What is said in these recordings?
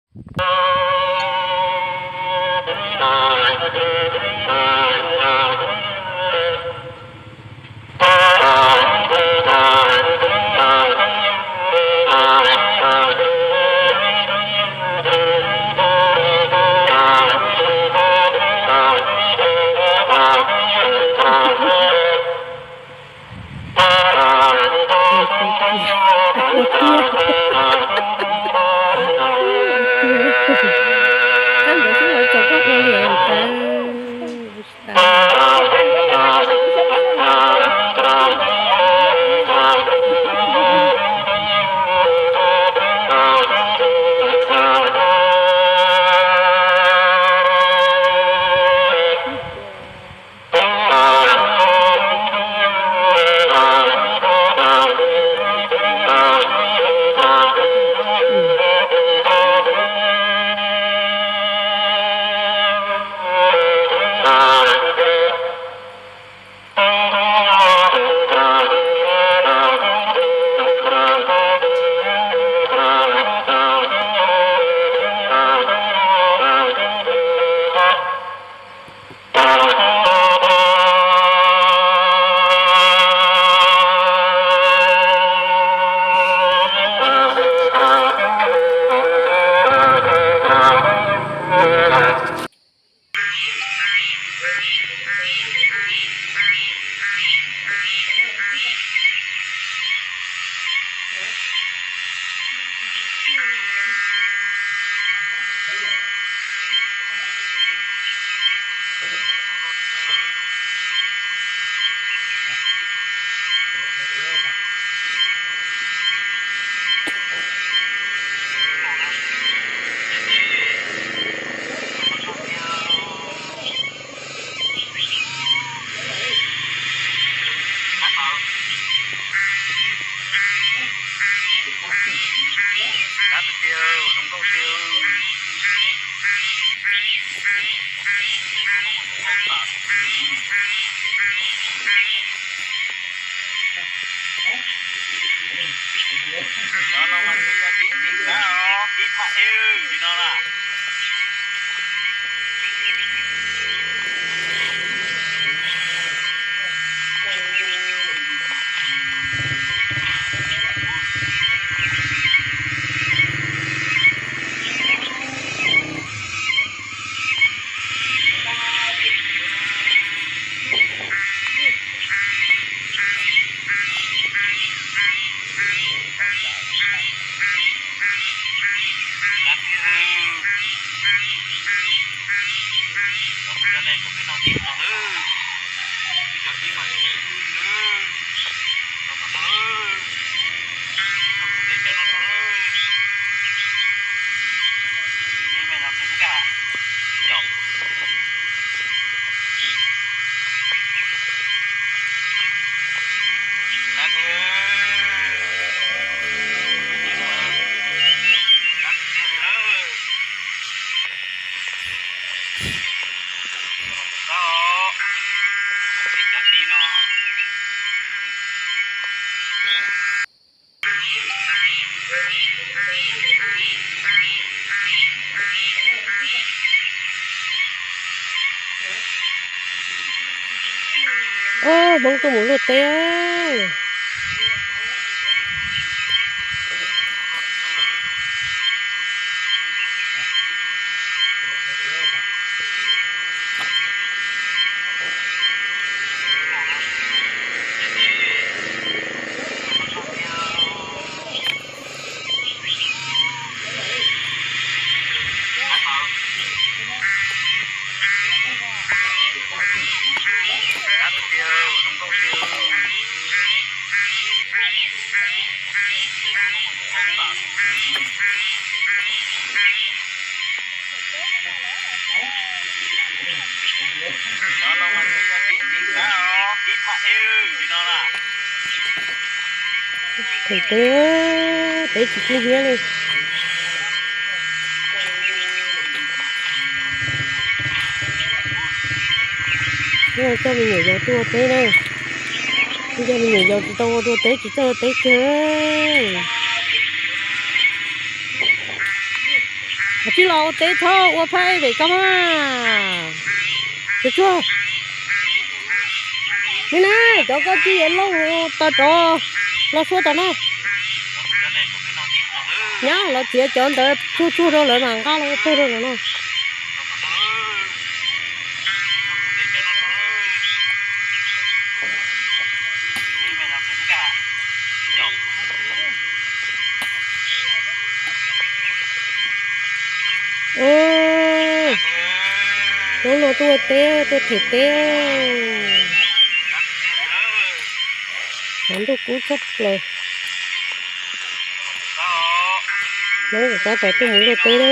Kab ntawd xwb los txog koj ua li ntawd. Cov no mas thiaj yog dib tsis kab os, dib phaj ew li no na. Ob, Hmoob tuaj mus luaj teb. Theem teb, teb tsis kub hnyiab li. Coj me nyuam yaus tuaj ua teb na. Coj me nyuam yaus tsis tau ua dua teb tsis txawj ua teb kiag. Tsis los ua teb txhob ua phaib pem koj mas. Tsuag tsuag. Nim na, cov koj tsis yuav lauj, tau rov los suab tom no. Nyab los txiav cov ntawd tsuag tsuag rau lawv mas nqa los ua teb rau lawv no. Hnub no tuaj teb, tuaj them teb. Tshav ntuj kub tshaj plaws. Hnub no tab tom tuaj mus luaj teb na.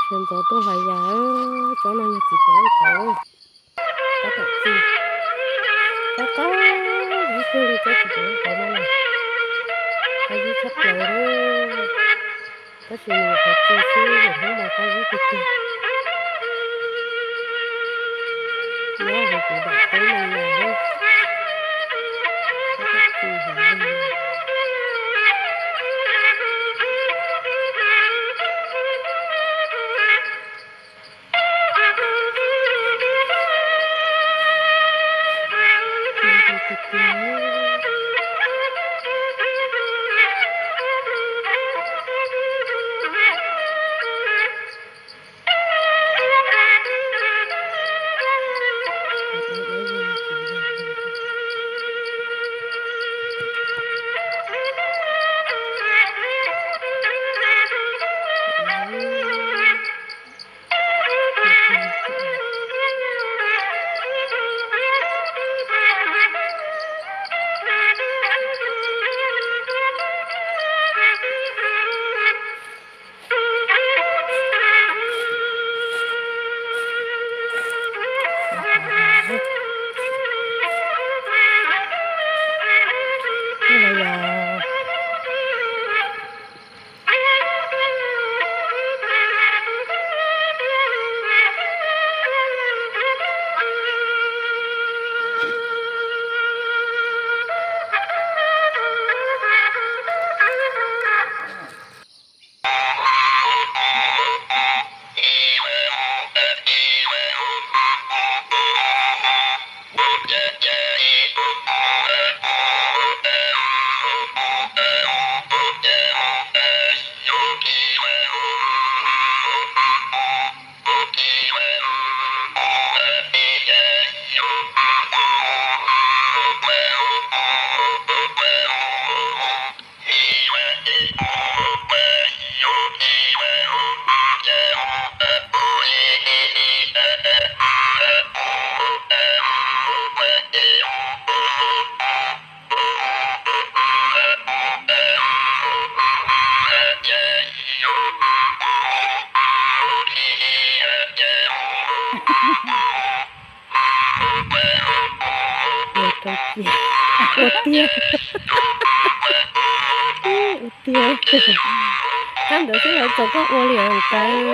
Sawv ntxov tuaj hlais yas, tsob no yog txiv pos leej kauv. Tab tom txi, qab qab zib kawg li tsob txiv pos leej kauv no na. Qab zib tshaj plaws li. Tab sis nws qhov txi xwb, yam hnub no qab zib tiag tiag. Nyob hauv kuv daim teb no na. Tab tom txi heev li. Ua tiag, ua tiag. Qab ntawd xwb los txaus koj ua li os tawv.